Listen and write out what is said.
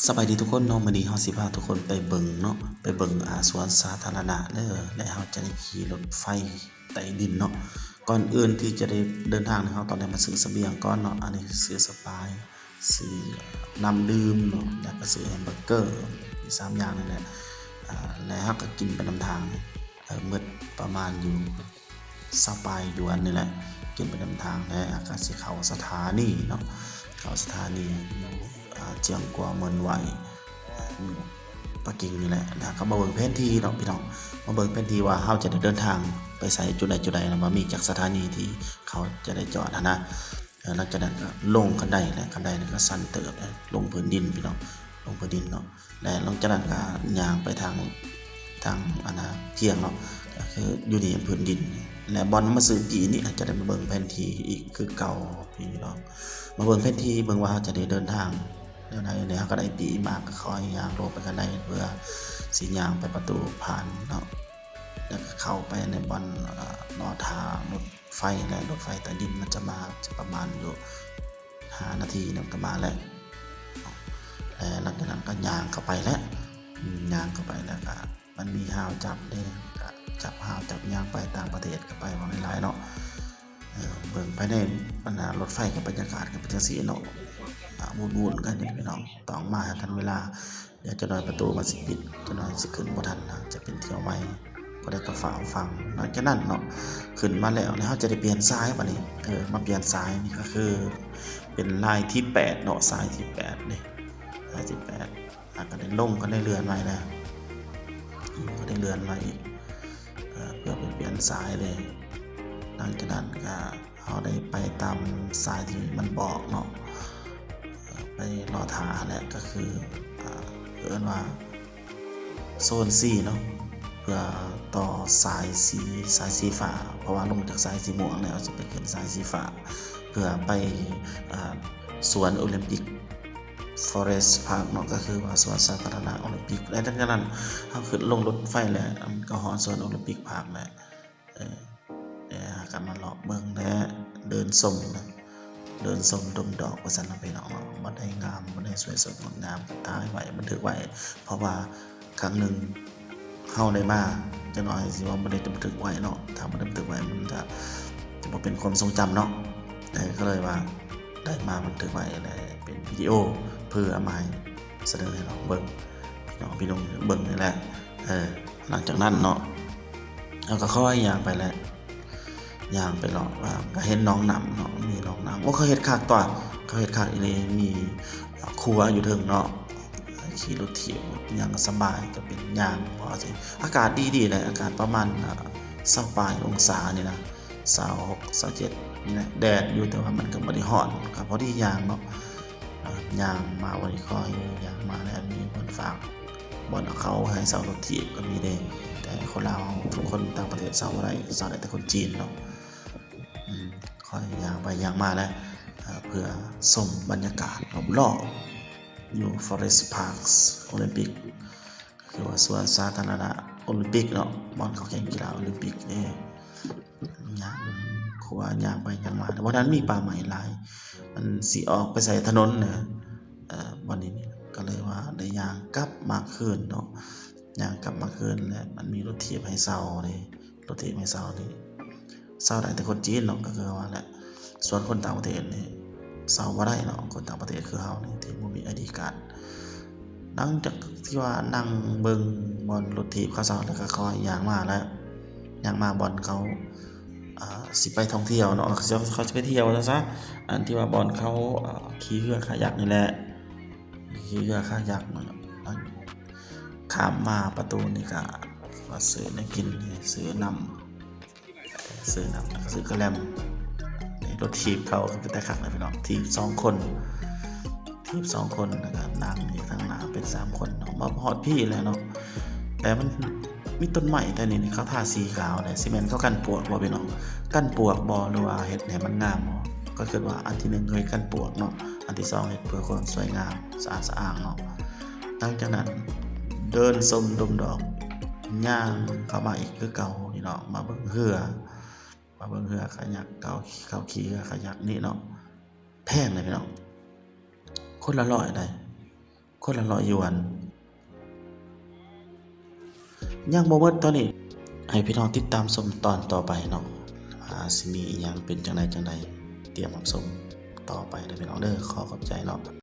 ສະບາຍດີທຸກຄົນເນາະ, ມື້ນີ້ເຮົາຊິພາທຸກຄົນໄປເບິ່ງເນາະ, ໄປເບິ່ງ ອາ ສວນສາທາລະນະເດີ ແລະ ເຮົາຈະໄດ້ຂີ່ລົດໄຟໃຕ້ດິນເນາະ. ກ່ອນອື່ນທີ່ຈະໄດ້ເດີນທາງນີ້ ເຮົາຕ້ອງໄດ້ມາຊື້ສະບຽງກ່ອນເນາະ. ອັນນີ້ຊື້ສະປາຍ ຊື້ນ້ຳດື່ມເນາະ ແລ້ວກໍຊື້ແຮມເບີເກີ ມີສາມຢ່າງນີ້ແຫຼະ. ອາ ແລ້ວເຮົາກໍກິນໄປນຳທາງ ເອີ ໝົດປະມານຢູ່ ຊາວປາຍຢວນນີ້ແຫຼະ, ກິນໄປນຳທາງ ແລ້ວກໍຊິເຂົ້າສະຖານີເນາະ, ເຂົ້າສະຖານີຢູ່ ອາ ຈຽງກົວເມີນໄຫວ ປັກກິ່ງນີ້ແຫຼະ. ແລ້ວກໍມາເບິ່ງແຜນທີ່ເນາະພີ່ນ້ອງ, ມາເບິ່ງແຜນທີ່ວ່າເຮົາຈະໄດ້ເດີນທາງໄປໃສ ຈຸດໃດຈຸດໃດ ແລ້ວວ່າມີຈັກສະຖານີທີ່ເຮົາຈະໄດ້ຈອດຫັ້ນນະ. ເອີ ຫຼັງຈາກນັ້ນກໍລົງຄັນໄດ ແລະ ຄັນໄດນີ້ກໍຊັນເຕີບ ລົງພື້ນດິນພີ່ນ້ອງ, ລົງພື້ນດິນເນາະ. ແລະ ຫຼັງຈາກນັ້ນກໍຍ່າງໄປທາງ ທາງອັນນາທຽງເນາະ, ກໍຄືຢູ່ນີ້ພື້ນດິນ. ແລະ ບ່ອນມາຊື້ປີ້ນີ້ ອາດຈະໄດ້ມາເບິ່ງແຜນທີ່ອີກຄືເກົ່າພີ່ນ້ອງ, ມາເບິ່ງແຜນທີ່ເບິ່ງວ່າເຮົາຈະໄດ້ເດີນທາງແນວໃດ. ແລ້ວເຮົາກໍໄດ້ປີ້ມາ ກໍຄ່ອຍຍ່າງລົງໄປຄັນໄດ ເພື່ອຊິຍ່າງໄປປະຕູຜ່ານເນາະ, ແລ້ວກໍເຂົ້າໄປໃນບ່ອນ ເອີ ລໍຖ້າລົດ ໄຟ ແລະ ລົດໄຟໃຕ້ດິນມັນຈະມາ ຈະປະມານຢູ່ຫ້ານາທີ ແລ້ວກໍມາແລ້ວ. ແລະ ຫຼັງຈາກນັ້ນກໍຍ່າງເຂົ້າໄປແຫຼະ, ອືມ ຍ່າງເຂົ້າໄປແລ້ວກໍມັນມີຮາວຈັບເດ້, ກໍຈັບຮາວຈັບຍ່າງໄປ. ຕ່າງປະເທດກໍໄປຫວ່າງຫຼາຍໆເນາະ. ເອີ ເບິ່ງພາຍໃນບັນດາລົດໄຟກັບບັນຍາກາດກໍເປັນຈັ່ງຊີ້ເນາະ, ອາ ວຸ່ນໆກັນຢູ່ພີ່ນ້ອງ, ຕ້ອງມາໃຫ້ທັນເວລາ. ດຽວຈັກໜ້ອຍປະຕູມັນຊິປິດ, ຈັກໜ້ອຍຊິຂຶ້ນບໍ່ທັນ, ຈະເປັນຖ້ຽວໃໝ່, ຜູ້ໃດກໍຟ້າວຟັງ. ຫຼັງຈາກນັ້ນເນາະ ຂຶ້ນມາແລ້ວ ແລ້ວເຮົາຈະໄດ້ປ່ຽນສາຍບາດນີ້, ເອີ ມາປ່ຽນສາຍ. ນີ້ກໍຄືເປັນລາຍທີແປດເນາະ, ສາຍທີແປດເດ້, ສາຍທີແປດ. ອາ ກໍໄດ້ລົງ, ກໍໄດ້ເລື່ອນໄວ້ແລ້ວ, ກໍໄດ້ເລື່ອນໄວ້ອີກ ເອີ ເພື່ອໄປປ່ຽນສາຍເດ້. ຫຼັງຈາກນັ້ນກໍ ເຮົາໄດ້ໄປຕາມສາຍທີ່ມັນບອກເນາະ, ໄປລໍຖ້າແຫຼະ, ກໍຄື ອາ ເອີ້ນວ່າໂຊນສີ່ເນາະ, ເພື່ອຕໍ່ສາຍສີ ສາຍສີຟ້າ, ເພາະວ່າລົງຈາກສາຍສີມ່ວງແລ້ວ ຈະໄປຂຶ້ນສາຍສີຟ້າ ເພື່ອໄປ ອາ ສວນໂອລິມປິກ Forest Park ເນາະ, ກໍຄືວ່າສວນສາທາລະນະໂອລິມປິກ. ແລະ ຫຼັງຈາກນັ້ນ ເຮົາຂຶ້ນລົງລົດໄຟແລ້ວ ກໍຮອດສວນໂອລິມປິກ Park ແລ້ວ. ເອີ ແຕ່ຫາກັນມາເລາະເບິ່ງ ແລະ ເດີນຊົມນະ, ເດີນຊົມດົມດອກວ່າຊັ້ນເນາະພີ່ນ້ອງເນາະ. ບໍ່ໄດ້ງາມ, ບໍ່ໄດ້ສວຍສົດງົດງາມ ກໍຖ່າຍໄວ້ ບັນທຶກໄວ້, ເພາະວ່າຄັ້ງໜຶ່ງເຮົາໄດ້ມາ, ຈັກໜ້ອຍຊິວ່າບໍ່ໄດ້ບັນທຶກໄວ້ເນາະ, ຖ້າບໍ່ໄດ້ບັນທຶກໄວ້ ມັນຈະ ຈະບໍ່ເປັນຄວາມຊົງຈຳເນາະ. ເອີ ກໍເລີຍວ່າໄດ້ມາບັນທຶກໄວ້ ແລະ ເປັນວິດີໂອ ເພື່ອມາໃຫ້ສະເໜີໃຫ້ນ້ອງເບິ່ງ, ພີ່ນ້ອງ ພີ່ນ້ອງເບິ່ງນີ້ແຫຼະ. ເອີ ຫຼັງຈາກນັ້ນເນາະ ເຮົາກໍຄ່ອຍຍ່າງໄປແຫຼະ, ຍ່າງໄປເລາະ ກໍເຫັນໜອງນ້ຳເນາະ, ມີໜອງນ້ຳ. ໂອ້ ເຂົາເຮັດຄັກຕົວະ, ເຂົາເຮັດຄັກອີ່ຫຼີ, ມີຄົວຢູ່ເທິງເນາະ, ຂີ່ລົດຖີບຍ່າງສະບາຍ, ກໍເປັນຍ່າງ ອາກາດດີໆແຫຼະ, ອາກາດປະມານ ເອີ ຊາວປາຍອົງສານີ້ນະ, ຊາວຫົກ ຊາວເຈັດນີ້ແຫຼະ, ແດດຢູ່ ແຕ່ວ່າມັນກໍບໍ່ໄດ້ຮ້ອນ, ກໍພໍດີຍ່າງເນາະ. ຍ່າງມາ ບໍ່ໄດ້ຄ່ອຍຍ່າງມາແລ້ວ ມີເພິ່ນຝາກບ່ອນເອົາເຂົ້າໃຫ້ເຊົ່າລົດຖີບກໍມີເດ້. ແຕ່ຄົນລາວ ຄົນຕ່າງປະເທດເຊົ່າບໍ່ໄດ້, ເຊົ່າໄດ້ແຕ່ຄົນຈີນເນາະ. ອືມ ຄ່ອຍຍ່າງໄປຍ່າງມາແຫຼະ ເພື່ອຊົມບັນຍາກາດລອບໆຢູ່ Forest Park Olympic ຄືວ່າສວນສາທາລະນະໂອລິມປິກເນາະ, ບ່ອນເຂົາແຂ່ງກິລາໂອລິມປິກເດ້. ຍ່າງ ຄືວ່າຍ່າງໄປຍ່າງມາ ບໍ່ທັນມີປ່າໄມ້ຫຼາຍ, ມັນຊິອອກໄປໃສ່ຖະໜົນນະ. ເອີ ບ່ອນນີ້ກໍເລີຍວ່າໄດ້ຍ່າງກັບມາຄືນເນາະ, ຍ່າງກັບມາຄືນ ແລະ ມັນມີລົດຖີບໃຫ້ເຊົ່າເດ້, ລົດຖີບໃຫ້ເຊົ່ານີ້ ເຊົ່າໄດ້ແຕ່ຄົນຈີນເນາະ, ກໍຄືວ່າແຫຼະ. ສ່ວນຄົນຕ່າງປະເທດນີ້ເຊົ່າບໍ່ໄດ້ເນາະ, ຄົນຕ່າງປະເທດຄືເຮົານີ້ທີ່ບໍ່ມີ ໄອ ດີ ກາດ. ຫຼັງຈາກທີ່ວ່ານັ່ງເບິ່ງບ່ອນລົດຖີບເຂົາເຊົ່າແລ້ວ ກໍຄ່ອຍຍ່າງມາແຫຼະ, ຍ່າງມາບ່ອນເຂົາ ອ່າ ຊິໄປທ່ອງທ່ຽວເນາະ, ເຂົາ ເຂົາຊິໄປທ່ຽວວ່າຊັ້ນຊະ. ອັນທີ່ວ່າບ່ອນເຂົາ ອ່າ ຂີ່ເຮືອຄາຍັກນີ້ແຫຼະ, ຂີ່ເຮືອຄາຍັກເນາະ. ຂ້າມມາປະຕູນີ້ກໍມາຊື້ແນວກິນ, ຊື້ນ້ຳ ຊື້ນ້ຳ ແລ້ວກໍຊື້ກະແລັມ. ລົດຖີບເຂົາກໍເປັນຕາຄັກນະພີ່ນ້ອງ, ຖີບສອງຄົນ, ຖີບສອງຄົນ ແລ້ວກໍນັ່ງຢູ່ທາງໜ້າເປັນສາມຄົນເນາະ. ມາຮອດພີ້ແລ້ວເນາະ, ແຕ່ມັນມີຕົ້ນໄມ້ແຖວນີ້ ເຂົາທາສີຂາວແຫຼະ, ຊິແມ່ນເຂົາກັນປວກບໍ່ພີ່ນ້ອງ? ກັນປວກບໍ່ ຫຼືວ່າເຮັດໃຫ້ມັນງາມບໍ່? ຂ້ອຍຄິດວ່າອັນທີໜຶ່ງເຮັດກັນປວກເນາະ, ອັນທີສອງເຮັດເພື່ອຄວາມສວຍງາມ ສະອາດສະອ້າງເນາະ. ຫຼັງຈາກນັ້ນເດີນຊົມດົມດອກ ຍ່າງເຂົ້າມາອີກຄືເກົ່າພີ່ນ້ອງ, ມາເບິ່ງເຮືອ ມາເບິ່ງເຮືອຄາຍັກ ເຂົາ ເຂົາຂີ່ເຮືອຄາຍັກນີ້ເນາະ. ແພງເດ້ພີ່ນ້ອງ, ຄົນລະຮ້ອຍໃດ, ຄົນລະຮ້ອຍ. ຄົນລະຮ້ອຍຢວນ. ຍັງບໍ່ໝົດເທົ່ານີ້ ໃຫ້ພີ່ນ້ອງຕິດຕາມຊົມຕອນຕໍ່ໄປເນາະ ວ່າຊິມີອີ່ຫຍັງເປັນຈັ່ງໃດຈັ່ງໃດ ຕຽມຮັບຊົມຕໍ່ໄປເດີພີ່ນ້ອງເດີ. ຂໍຂອບໃຈເນາະ.